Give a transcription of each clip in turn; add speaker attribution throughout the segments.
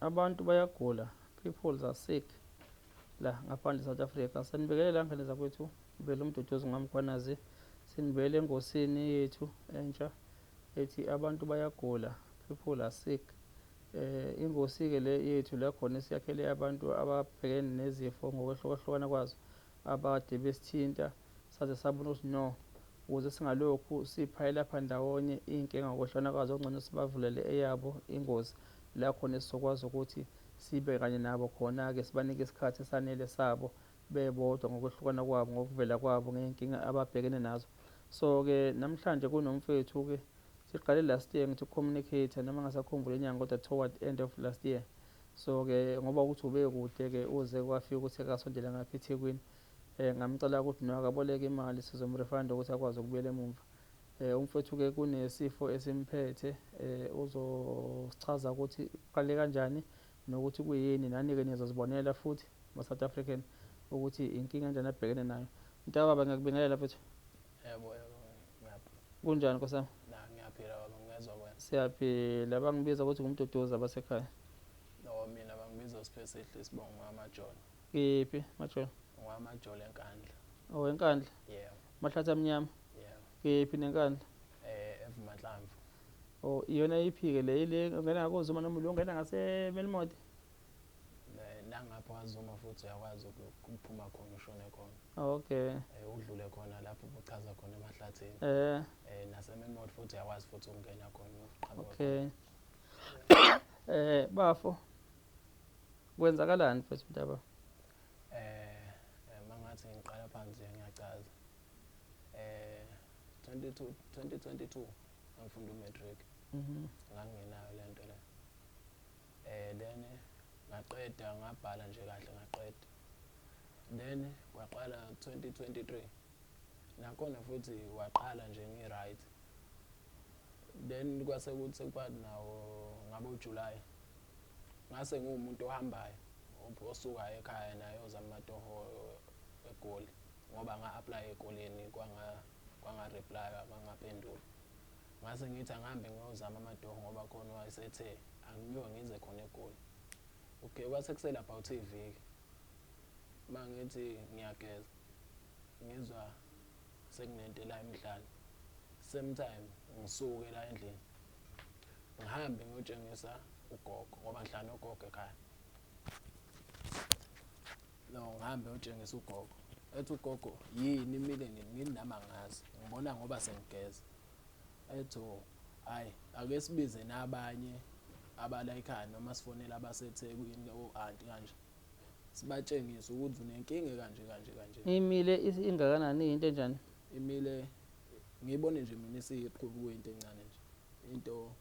Speaker 1: Abantu bayagula, peoples are sick la ngaphandle South Africa. Sanibingelela ngane zakwethu, ngibele uMduduzi ngwaMkhwanazi. Sinibele engosini yethu entsha ethi abantu bayagula, people are sick. Ingosi-ke le yethu la khona esiyakhele abantu ababhekene nezifo ngokwehlukahlukana kwazo abade besithinta saze sabona ukuthi no, ukuze singalokhu siphayela lapha ndawonye iy'nkinga ngokwehlukana kwazo, kungcono sibavulele eyabo ingozi la khona esizokwazi ukuthi sibe kanye nabo khona-ke, sibanike isikhathi esanele sabo bebodwa ngokwehlukana kwabo, ngokuvela kwabo ngey'nkinga ababhekene nazo. So-ke namhlanje kunomfethu-ke, siqale last year ngithi uku-communicate noma ngasakhumbula inyanga, kodwa toward end of last year. So-ke ngoba ukuthi ubekude-ke uze kwafika ukuthi akasondela ngapha eThekwini, ngamcela ukuthi no akaboleke imali sizom-refund ukuthi akwazi ukubuyela emumva. Umfowethu-ke kunesifo esimphethe, uzosichaza ukuthi kuqale kanjani nokuthi kuyini, nani-ke nizozibonela futhi ma-South African ukuthi inkinga enjani abhekene nayo. Mntakababa, ngiyakubingelela mfethu.
Speaker 2: Yebo, yebo, ngiyaphila.
Speaker 1: Kunjani nkosi yami?
Speaker 2: Na, ngiyaphila baba, ngiyezwa kwena.
Speaker 1: Siyaphila. Bangibiza ukuthi nguMduduzi abasekhaya.
Speaker 2: No, mina bangibiza uSiphesihle isibongo ngamaJolo.
Speaker 1: Kephi Majolo?
Speaker 2: NgwamaJolo eNkandla.
Speaker 1: Oh, eNkandla.
Speaker 2: Yebo.
Speaker 1: Mahlathi amnyama.
Speaker 2: Yebo.
Speaker 1: Kephi neNkandla?
Speaker 2: EVumanhlamvu.
Speaker 1: Oh, iyona iphi-ke le? Ile ongena ngakoZuma noma lo ongena ngaseMelmoth?
Speaker 2: Nangapha kwaZuma futhi uyakwazi ukuphuma khona ushone khona.
Speaker 1: Okay.
Speaker 2: Udlule khona lapho ubuchaza khona emahlathini. NaseMelmoth futhi uyakwazi futhi ukungena khona uqhamuke.
Speaker 1: Okay. Bafo, kwenzakalani mfethu mntaba?
Speaker 2: Mangathi ngiqala phansi ngiyachaza. 22 2022 ngifunda umatric. Ngangingenayo lento le. Then ngaqeda, ngabhala nje kahle ngaqeda. Then kwaqala 2023. Nakhona futhi waqala nje ngi-right. Then kwase kuthi sekuphakathi nawo ngabo July ngase ngiwumuntu ohambayo osukayo ekhaya naye ozama amatoho eGoli, ngoba nga-apply ekoleni kwanga-reply, kwangaphendula. Ngase ngithi angihambe ngiyozama amatoho ngoba khona wayesethe angiyoke ngize khona eGoli. Okay, kwase kusele about iviki, uma ngithi ngiyageza ngizwa sekunento la emhlane. Same time ngisuke la endlini ngihambe ngiyotshengisa ugogo ngoba ngihlala nogogo ekhaya. No, ngihambe ngiyotshengisa ugogo, ethi ugogo yini imile nini, ngithi nami angazi, ngibona ngoba sengigeza. Ethi oh, hayi ake sibize nabanye abala ekhaya noma sifonele abaseThekwini o-anti kanje, sibatshengise ukuthi unenkinga kanje kanje kanje.
Speaker 1: Imile ingakanani, into enjani?
Speaker 2: Imile ngiyibone nje mina isiyiqhubu kuyinto encane nje, into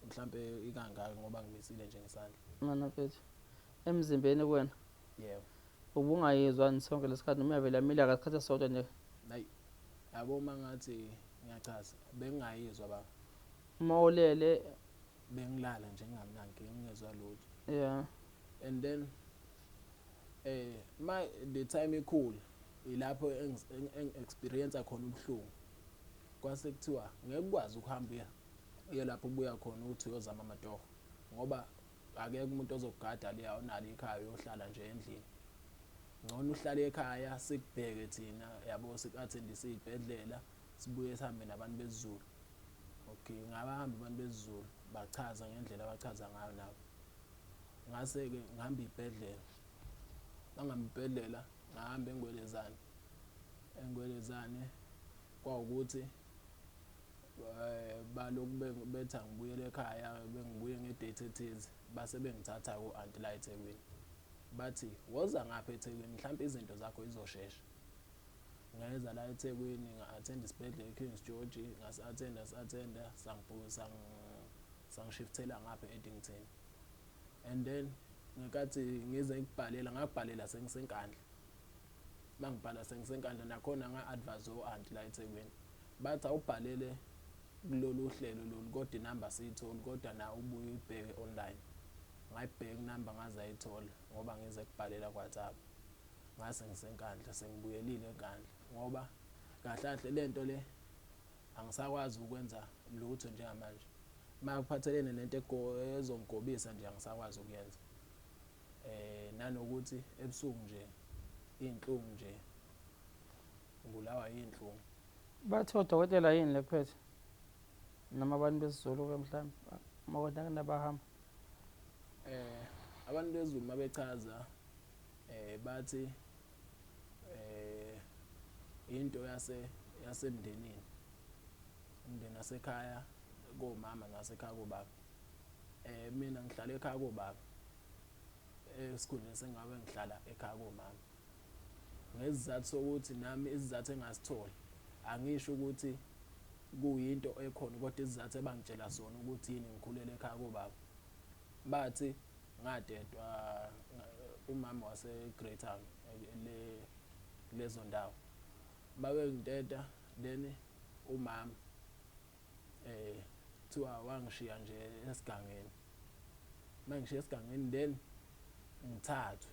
Speaker 2: mhlambe ikangaka ngoba ngimisile nje ngesandla.
Speaker 1: Mana mfethu, emzimbeni kuwena?
Speaker 2: Yebo.
Speaker 1: Ubungayizwa sonke lesikhathi noma uyavela imile ngasikhathi esisodwa nje?
Speaker 2: Hayi, yabo uma ngathi ngiyachaza bengingayizwa baba.
Speaker 1: Uma ulele?
Speaker 2: Bengilala nje ngingamnankinga, ngingezwa lutho.
Speaker 1: Yeah.
Speaker 2: And then ma the time ikhula ilapho engi-experience khona ubuhlungu. Kwase kuthiwa ngeke ukwazi ukuhamba uye lapho ubuya khona ukuthi uyozama amatoho ngoba akekho umuntu ozokugada le, awunalo ikhaya, uyohlala nje endlini. Ngcono uhlale ekhaya sikubheke thina, yabo, siku-attendise iy'bhedlela, sibuye sihambe nabantu besiZulu. Okay, ngabahamba abantu besiZulu bachaza ngendlela abachaza ngayo nabo. Ngase-ke ngihamba iy'bhedlela, mangihamba iy'bhedlela ngahamba eNgwelezane. ENgwelezane kwawukuthi balokhu bethi angibuyele ekhaya, bengibuye nge-date ethize, base bengithatha ko-anti la eThekwini. Bathi woza ngapha eThekwini mhlampe izinto zakho zizoshesha. Ngeza la eThekwini nga-attend isibhedlela eKings George, ngasi-attenda si-attenda sangishifthela ngapha e-Addington. And then ngenkathi ngize ngikubhalela, ngakubhalela sengiseNkandla. Mangibhala sengiseNkandla nakhona nga-advise o-anti la eThekwini, bathi awubhalele kulolu hlelo lolu kodwa inamba siyitholi, kodwa nawe ubuye uyibheke online. Ngayibheka inamba ngaze ayithola ngoba ngize kubhalela ku-WhatsApp. Ngase ngiseNkandla, sengibuyelile eNkandla ngoba kahle kahle lento le angisakwazi ukwenza lutho njengamanje. Makuphathelene nento ezongigobisa nje angisakwazi ukuyenza. Nanokuthi ebusuku nje iy'nhlungu nje ngibulawa yiy'nhlungu.
Speaker 1: Bathi odokotela yini le kuphethe? Noma abantu besiZulu-ke mhlawumbe uma kodwa kunabahamba.
Speaker 2: Abantu besiZulu mabechaza bathi into yasemndenini. Umndeni wasekhaya komama nasekhaya kobaba. Mina ngihlala ekhaya kobaba. Esikhundleni sengabe ngihlala ekhaya komama. Ngesizathu sokuthi nami isizathu engasithola angisho ukuthi kuyinto ekhona kodwa isizathu ebangitshela sona ukuthi yini ngikhulele ekhaya kobaba. Bathi ngadedwa umama wase Greytown le lezo ndawo. Babengideda then umama kuthiwa wangishiya nje esigangeni. Mangishiya esigangeni then ngithathwe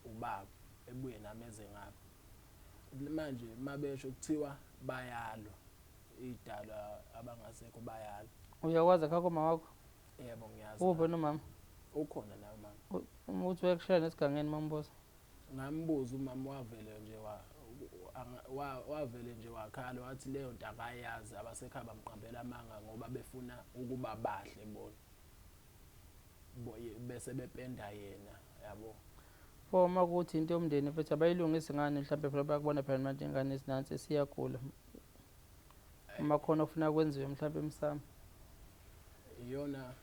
Speaker 2: ubaba ebuye nami eze ngapha. Manje mabesho kuthiwa bayalwa idalwa abangasekho bayalwa.
Speaker 1: Uyakwazi ekhaya koma wakho?
Speaker 2: Yebo ngiyazi.
Speaker 1: Uphi nomama?
Speaker 2: Ukhona naye umama.
Speaker 1: Uthi uyakushaya nesigangeni mambuza.
Speaker 2: Ngambuza umama wavele nje wavele nje wakhala wathi leyo nto akayazi abasekhaya bamqambela amanga ngoba befuna ukuba bahle bona. Bese bependa yena yabo.
Speaker 1: Pho uma kuthi into yomndeni mfethu abayilungisi ngani mhlawumbe phela bayakubona phela manje ingane ezinansi siyagula. Uma khona ofuna kwenziwe mhlawumbe emsamo.
Speaker 2: Iyona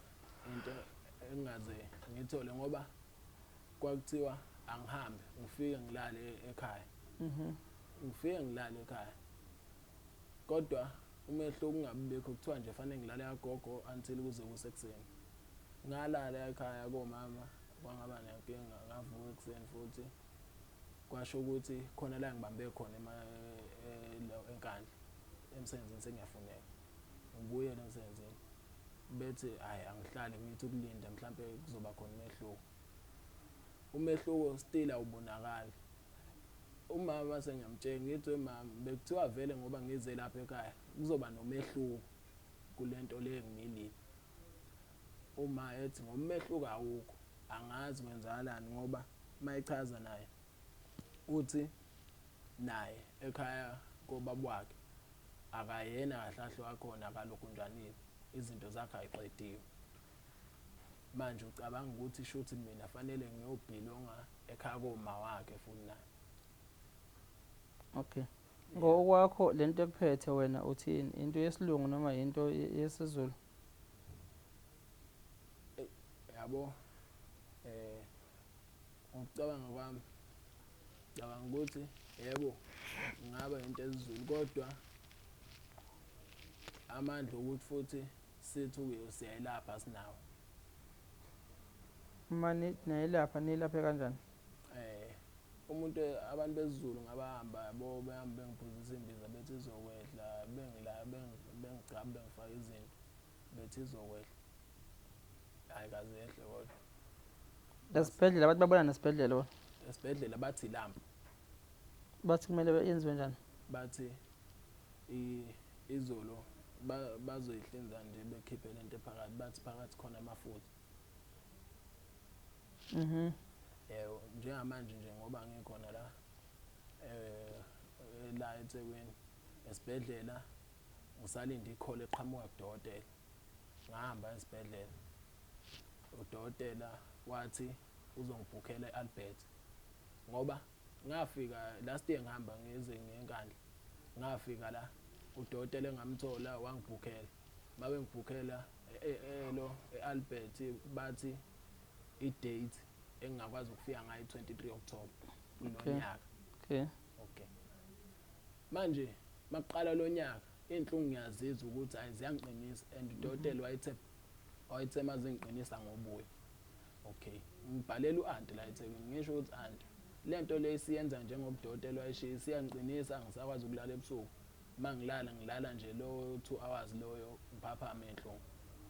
Speaker 2: into engingaze ngithole ngoba kwakuthiwa angihambe ngifike ngilale ekhaya. Ngifike ngilale ekhaya. Kodwa umehluko ungabibikho kuthiwa nje fanele ngilale kagogo until kuze kusekuseni. Ngalala ekhaya komama kwangaba nenkinga ngavuka ekuseni futhi kwasho ukuthi khona la ngibambe khona eNkandla emsebenzini sengiyafuneka. Ngibuyele emsebenzini bethi hayi angihlale ngithi ukulinda mhlambe kuzoba khona umehluko. Umehluko still awubonakali. Umama sengiyamtshela ngithi mama bekuthiwa vele ngoba ngize lapha ekhaya kuzoba nomehluko kulento le engimilile. Uma ethi ngomehluko awukho angazi kwenzakalani ngoba mayichaza naye uthi naye ekhaya kobaba wakhe akayena kahle kahle wakhona akalokhunjanile izinto zakhe ayiqediwe. Manje ucabanga ukuthi shuthi mina fanele ngiyobhilonga ekhaya koma wakhe futhi naye.
Speaker 1: Okay. Ngokwakho lento ekuphethe wena uthini? Into yesilungu noma into yesiZulu?
Speaker 2: Yabo ngokucabanga kwami ngicabanga ukuthi yebo ngaba into esiZulu kodwa amandla ukuthi futhi sithi siyayilapha sinawo.
Speaker 1: Uma niyilapha niyilaphe kanjani?
Speaker 2: Umuntu abantu besiZulu ngabahamba yabo behamba bengiphuzisa imbiza bethi izokwehla bengila bengigcaba bengifaka izinto bethi izokwehla. Hayi kaze yehle kodwa.
Speaker 1: Esibhedlela abantu babona nesibhedlela bona.
Speaker 2: Esibhedlela bathi lamp.
Speaker 1: Bathi kumele yenziwe njani?
Speaker 2: Bathi izolo bazoyihlinza nje bekhiphe lento ephakathi bathi phakathi khona amafutha. Yebo njengamanje nje ngoba ngikhona la la eThekwini esibhedlela ngisalinde i-call eqhamuka kudokotela. Ngahamba esibhedlela udokotela wathi uzongibhukhela eAlbert ngoba ngafika last year ngihamba ngize ngeNkandla ngafika la udokotela engamthola wangibhukhela babe ngibhukhela elo eAlbert bathi i-date engingakwazi ukufika ngayo 23 October kulonyaka.
Speaker 1: Okay.
Speaker 2: Okay. Manje maqala lonyaka inhlungu ngiyazizwa ukuthi ayiziyangiqinisa and udokotela wayethe mazingiqinisa ngobuya. Okay. Ngibhalela uanti la eThekwini ngisho ukuthi anti lento le siyenza njengoba udokotela wayeshiya siyangiqinisa angisakwazi ukulala ebusuku. Mangilala ngilala nje lo 2 hours loyo ngiphaphama enhlungu.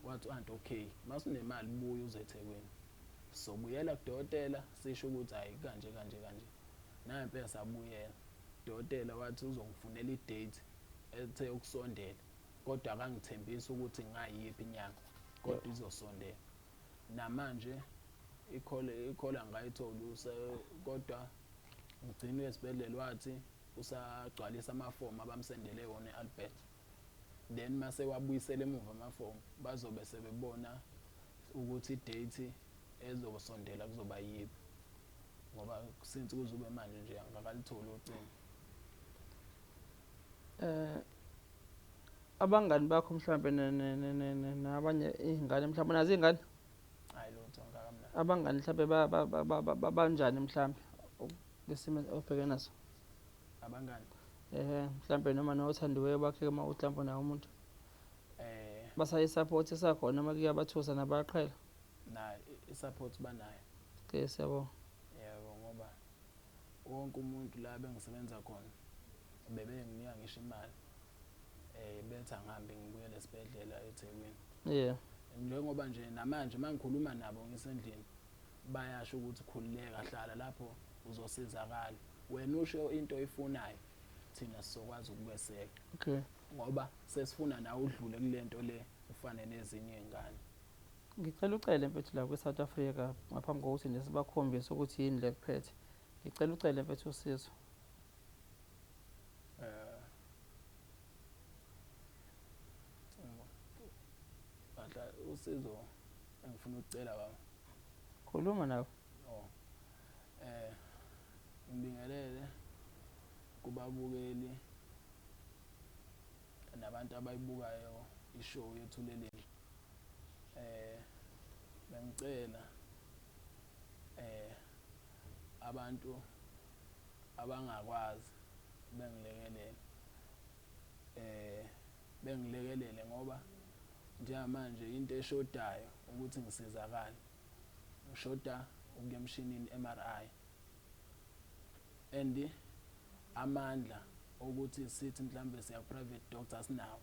Speaker 2: Wathi uanti okay masunemali buya uze eThekwini. Sobuyela kudokotela sisho ukuthi hayi kanje kanje kanje. Naye impela sabuyela. Udokotela wathi uzongifunela i-date ethe ukusondela kodwa akangithembisi ukuthi ngayiphi inyanga. Kodwa izosondela. Namanje i-call angayitholi kodwa ngigcine esibhedlela wathi usagcwalisa amafomu abamsendele wona e-Albert. Then mase wabuyisela emuva amafomu bazobe sebebona ukuthi i-date ezosondela kuzoba yiphi. Ngoba since kuzobe manje nje angakalitholi ucingo.
Speaker 1: Abangani bakho mhlambe nabanye izingane mhlambe nazo izingane?
Speaker 2: Hayi lutho ngakamna.
Speaker 1: Abangani mhlambe banjani mhlambe lesimo obhekene naso?
Speaker 2: Abangani?
Speaker 1: Mhlambe noma nothandiweyo bakhe uma uthi mhlambe nawo umuntu. Basayi-support esakhona noma kuyabathusa nabaqhela?
Speaker 2: Nayo i-support banayo.
Speaker 1: Okay, siyabonga.
Speaker 2: Yebo, ngoba wonke umuntu la bengisebenza khona bebenginika ngisho imali. Bethi angihambe ngibuyele esibhedlela eThekwini.
Speaker 1: Yeah.
Speaker 2: Njengoba nje namanje mangikhuluma nabo ngisendlini bayasho ukuthi khululeka, hlala lapho uzosizakala. Wena usho into oyifunayo thina sizokwazi ukukweseka.
Speaker 1: Okay.
Speaker 2: Ngoba sesifuna nawe udlule kulento le ufane nezinye izingane.
Speaker 1: Ngicela ucele mfethu la kwi-South Africa ngaphambi kokuthi nje sibakhombise ukuthi yini le kuphethe. Ngicela ucele mfethu usizo.
Speaker 2: Usizo engifuna ukucela baba.
Speaker 1: Khuluma nawe.
Speaker 2: Oh. Ngibingelele kubabukeli nabantu abayibukayo ishow yeThuleleni. Bengicela abantu abangakwazi bengilekelele. Bengilekelele ngoba njengamanje into eshodayo ukuthi ngisizakale. Ngishoda ukuya emshinini MRI. And amandla ukuthi sithi mhlambe siya private doctor sinawo.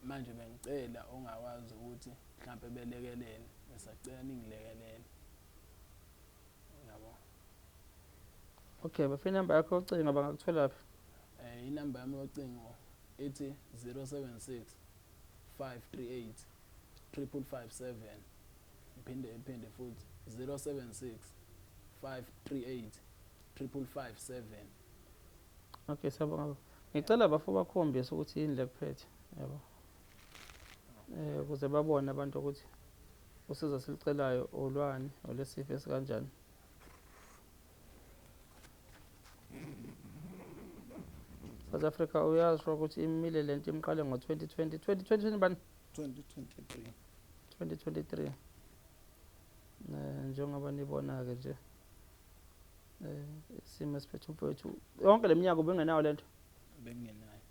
Speaker 2: Manje bengicela ongakwazi ukuthi mhlambe belekelele, ngisacela ningilekelele. Yabo.
Speaker 1: Okay, bafuna inamba yakho yocingo bangakuthola phi?
Speaker 2: Inamba yami yocingo ithi 076 538 5557. Iphinde futhi 076 538 5557.
Speaker 1: Okay, siyabonga. Ngicela bafo bakhombise ukuthi yini le kuphethe, yabo. Ukuze babone abantu ukuthi usizo silicelayo olwani olesifo esikanjani. South Africa uyasho ukuthi imile lento imqale ngo-2020. 2020 bani?
Speaker 3: 2023.
Speaker 1: 2023. Njengoba nibona ke nje isimo esiphethe umfowethu yonke leminyaka ubengenayo lento?
Speaker 2: Bengenayo.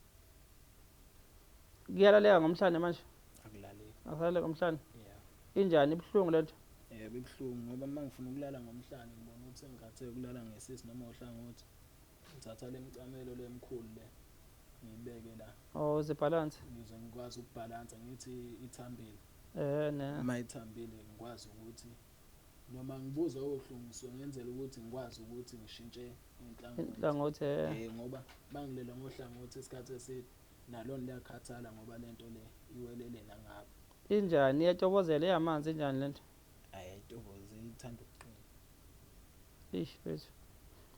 Speaker 1: Kuyalaleka ngomhlane manje?
Speaker 2: Akulaleki.
Speaker 1: Akulaleki ngomhlane?
Speaker 2: Yeah.
Speaker 1: Injani, ibuhlungu lento?
Speaker 2: Yebo, ibuhlungu ngoba uma ngifuna ukulala ngomhlane ngibona ukuthi sengikhathele ukulala ngesisi noma ohlangothi. Ngithatha le mcamelo lemkhulu le ngiyibeke la.
Speaker 1: Oh, uze balance?
Speaker 2: Ngize ngikwazi ukubhalansa ngithi ithambile.
Speaker 1: Ne.
Speaker 2: Uma ithambile ngikwazi ukuthi noma ngibuza ubuhlungu ngisuke ngenzela ukuthi ngikwazi ukuthi ngishintshe inhlangothi.
Speaker 1: Inhlangothi.
Speaker 2: Ngoba bangilele ngohlangothi isikhathi eside nalona liyakhathala ngoba lento le iwelele nangapha.
Speaker 1: Injani, iyatobozela eyamanzi injani lento?
Speaker 2: Ayitobozi, ithanda ukuqina.
Speaker 1: Eish mfethu.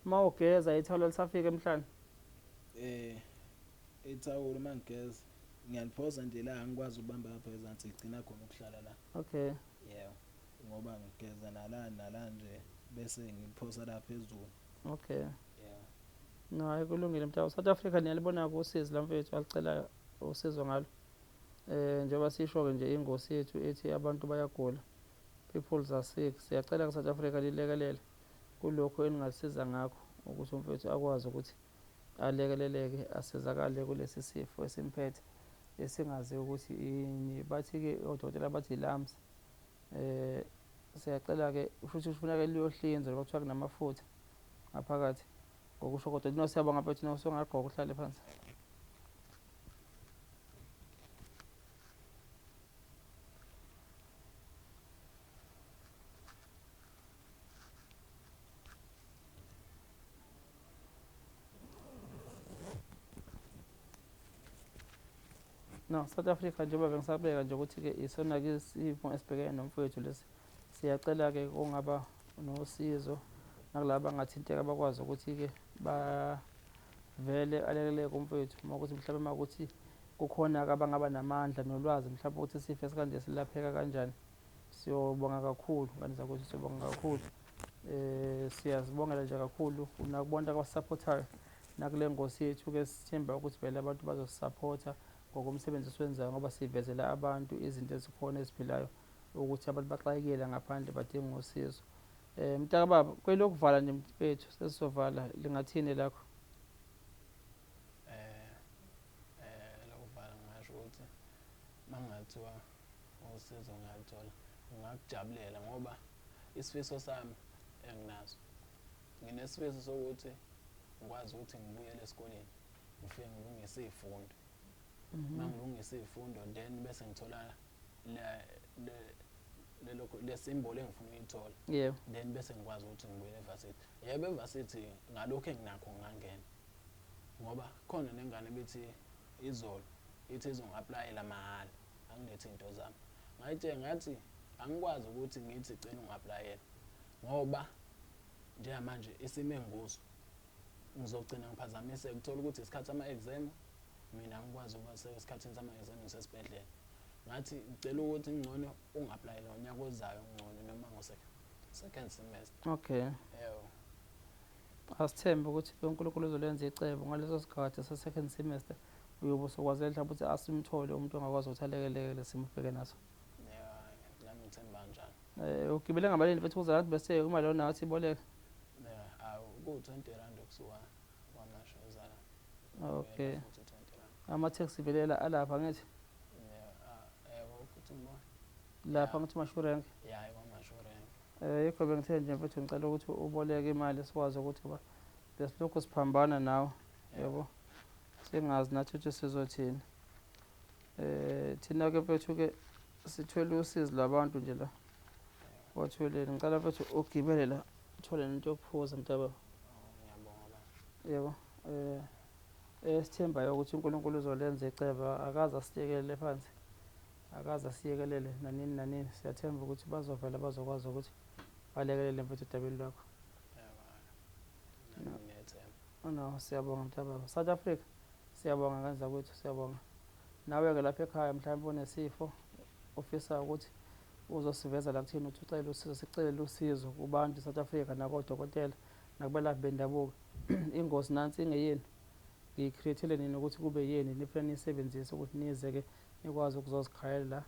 Speaker 1: Uma ugeza ithawula lisafika emhlane?
Speaker 2: Ithawula uma ngigeza ngiyaliphosa nje la, angikwazi ukubamba lapha ezansi, ligcina khona ukuhlala la.
Speaker 1: Okay.
Speaker 2: Yebo. Ngoba ngigeza nala nala nje bese ngiliphosa la phezulu.
Speaker 1: Okay.
Speaker 2: Yebo.
Speaker 1: No, hayi kulungile mntaka. South Africa niyalibona usizi la mfethu alicela usizo ngalo. Njengoba sisho ke nje ingosi yethu ethi abantu bayagula. People are sick. Siyacela ku South Africa lilekelele kulokho eningasiza ngakho ukuthi umfethu akwazi ukuthi alekeleleke asizakale kulesi sifo esimphethe esingazi ukuthi ini. Bathi ke odokotela bathi lumps. Siyacela ke futhi kufuneka liyohlinzwa ngoba kuthiwa kunamafutha ngaphakathi ngokusho kodwa. No, siyabonga mfethu, no, songagqoka uhlale phansi. No, South Africa, njengoba bengisabeka nje ukuthi-ke isona-ke isimo esibhekene nomfowethu lesi, siyacela-ke kungaba nosizo nakulaba abangathinteka bakwazi ukuthi-ke bavele alekeleke umfowethu. Uma ukuthi mhlawumbe uma ukuthi kukhona-ke abangaba namandla nolwazi mhlawumbe ukuthi isifo esikanje silapheka kanjani, siyobonga kakhulu ngane zakwethu, siyobonga kakhulu. Siyazibongela nje kakhulu nakubonke abasisaphothayo nakule ngosi yethu-ke. Sithemba ukuthi vele abantu bazosisaphotha ngokomsebenzi esiwenzayo, ngoba sivezela abantu izinto ezikhona eziphilayo ukuthi abantu baxakekile ngaphandle, badinga usizo. Mntakababa, kwelokuvala nje mfethu, sesizovala, lingathini lakho?
Speaker 2: Lokuvala ngingasho ukuthi mangathiwa usizo ngiyalithola, ngingakujabulela, ngoba isifiso sami enginaso, nginesifiso sokuthi ngikwazi ukuthi ngibuyele esikoleni, ngifike ngilungise iy'fundo. Uma ngilungisa iy'fundo, then bese ngithola le symbol engifuna ukuyithola, then bese ngikwazi ukuthi ngibuyele evasithi. Yebo, evasithi ngalokhu enginakho ngingangena, ngoba khona nengane bethi izolo ithi izongi-applyela mahhala, angilethe iy'nto zami. Ngayitshela ngathi angikwazi ukuthi ngithi cela ungi-applyele, ngoba njengamanje isimo engikuso ngizogcina ngiphazamiseka, uthola ukuthi isikhathi sama-exam mina angikwazi ukuba sesikhathini sama-exam, ngisesibhedlela. Ngathi ngicela ukuthi ngcono ungi-applyele ngonyaka ozayo ngcono, noma ngo-second semester. Yebo.
Speaker 1: Asithembe ukuthi uNkulunkulu uzolenza icebo ngaleso sikhathi se-second semester, uyobe usukwazi mhlawumbe ukuthi asimthole umuntu ongakwazi ukuthi alekeleke lesimo ubheke naso.
Speaker 2: Yeah, nami ngithemba kanjalo.
Speaker 1: Ugibele ngamalini mfethu ukuze lathi bese imali yona ngathi iboleka?
Speaker 2: Yeah, awu, ku-R20 ukusuka KwaMashu uzala. Futhi R20.
Speaker 1: Ama-taxi vele alapha, ngithi?
Speaker 2: Yeah, yebo, futhi ngibona.
Speaker 1: Lapha ngithi Mashu rank.
Speaker 2: Ya, KwaMashu rank.
Speaker 1: Yikho bengithe nje mfethu ngicela ukuthi uboleke imali sikwazi ukuthi ba besilokhu siphambana nawe, yebo, singazi nathi ukuthi sizothini. Thina ke mfethu ke sithwele usizi lwabantu nje la wathweleni. Ngicela mfethu ugibele la, uthole nento yokuphuza, mntaba.
Speaker 2: Oh, ngiyabonga baba.
Speaker 1: Yebo, esithembayo ukuthi uNkulunkulu uzolenza icebo, akaze asiyekelele phansi, akaze asiyekelele nanini nanini. Siyathemba ukuthi bazovela bazokwazi ukuthi balekelele mfethu odabeni lwakho.
Speaker 2: Yebo. Nami nginethemba.
Speaker 1: No, siyabonga mntababa. South Africa, siyabonga ngane zakwethu, siyabonga. Nawe-ke lapha ekhaya mhlawumbe unesifo ofisa ukuthi uzosiveza la kuthina, ukuthi ucele usizo, sicelele usizo kubantu South Africa nakodokotela nakubelaphi bendabuko. Ingozi nansi ingeyenu, ngiyi-create-ele nina ukuthi kube yeni, nifuna niyisebenzise ukuthi nize-ke nikwazi ukuzozikhalela la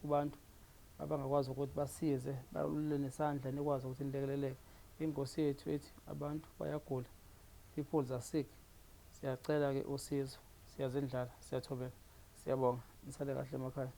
Speaker 1: kubantu abangakwazi ukuthi basize, balule nesandla, nikwazi ukuthi nilekeleleke. Ingosi yethu ethi abantu bayagula, people are sick. Siyacela-ke usizo, siyazindlala, siyathobeka, siyabonga. Nisale kahle emakhaya.